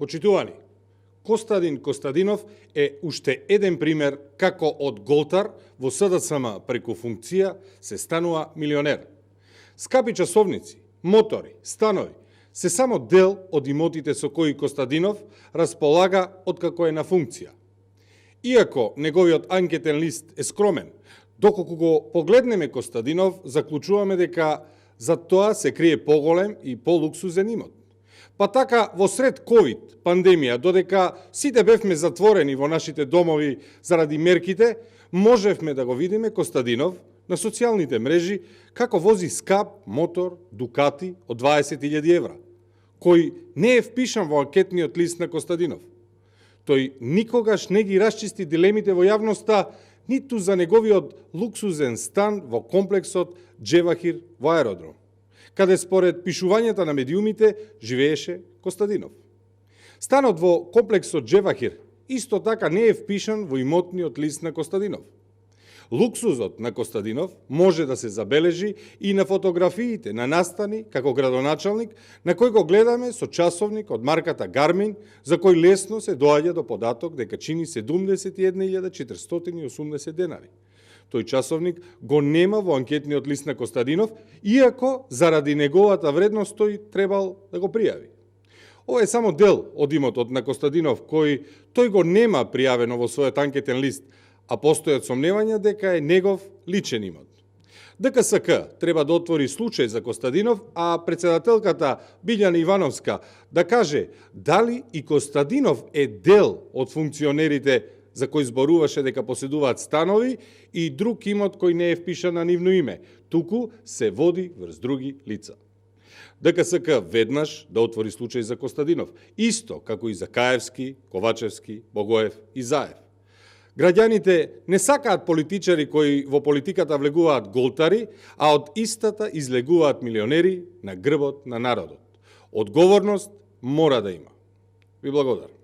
Почитувани, Костадин Костадинов е уште еден пример како од голтар во СДСМ преку функција се станува милионер. Скапи часовници, мотори, станови се само дел од имотите со кои Костадинов располага откако е на функција. Иако неговиот анкетен лист е скромен, доколку го погледнеме Костадинов, заклучуваме дека за тоа се крие поголем и полуксузен имот. Па така, во сред ковид пандемија, додека сите бевме затворени во нашите домови заради мерките, можевме да го видиме Костадинов на социјалните мрежи како вози скап мотор Дукати од 20.000 евра, кој не е впишан во анкетниот лист на Костадинов. Тој никогаш не ги расчисти дилемите во јавноста, ниту за неговиот луксузен стан во комплексот Джевахир во аеродром, каде според пишувањата на медиумите живееше Костадинов. Станот во комплексот Джевахир исто така не е впишан во имотниот лист на Костадинов. Луксузот на Костадинов може да се забележи и на фотографиите на настани како градоначалник, на кој го гледаме со часовник од марката Garmin, за кој лесно се доаѓа до податок дека чини 71.480 денари. Тој часовник го нема во анкетниот лист на Костадинов, иако заради неговата вредност тој требал да го пријави. Ова е само дел од имотот на Костадинов, кој тој го нема пријавено во својот анкетен лист, а постојат сомневања дека е негов личен имот. ДКСК треба да отвори случај за Костадинов, а председателката Билјана Ивановска да каже дали и Костадинов е дел од функционерите за кои зборуваше дека поседуваат станови и друг имот кој не е впишан на нивно име, туку се води врз други лица. ДКСК веднаш да отвори случај за Костадинов, исто како и за Каевски, Ковачевски, Богоев и Заев. Граѓаните не сакаат политичари кои во политиката влегуваат голтари, а од истата излегуваат милионери на грбот на народот. Одговорност мора да има. Ви благодарам.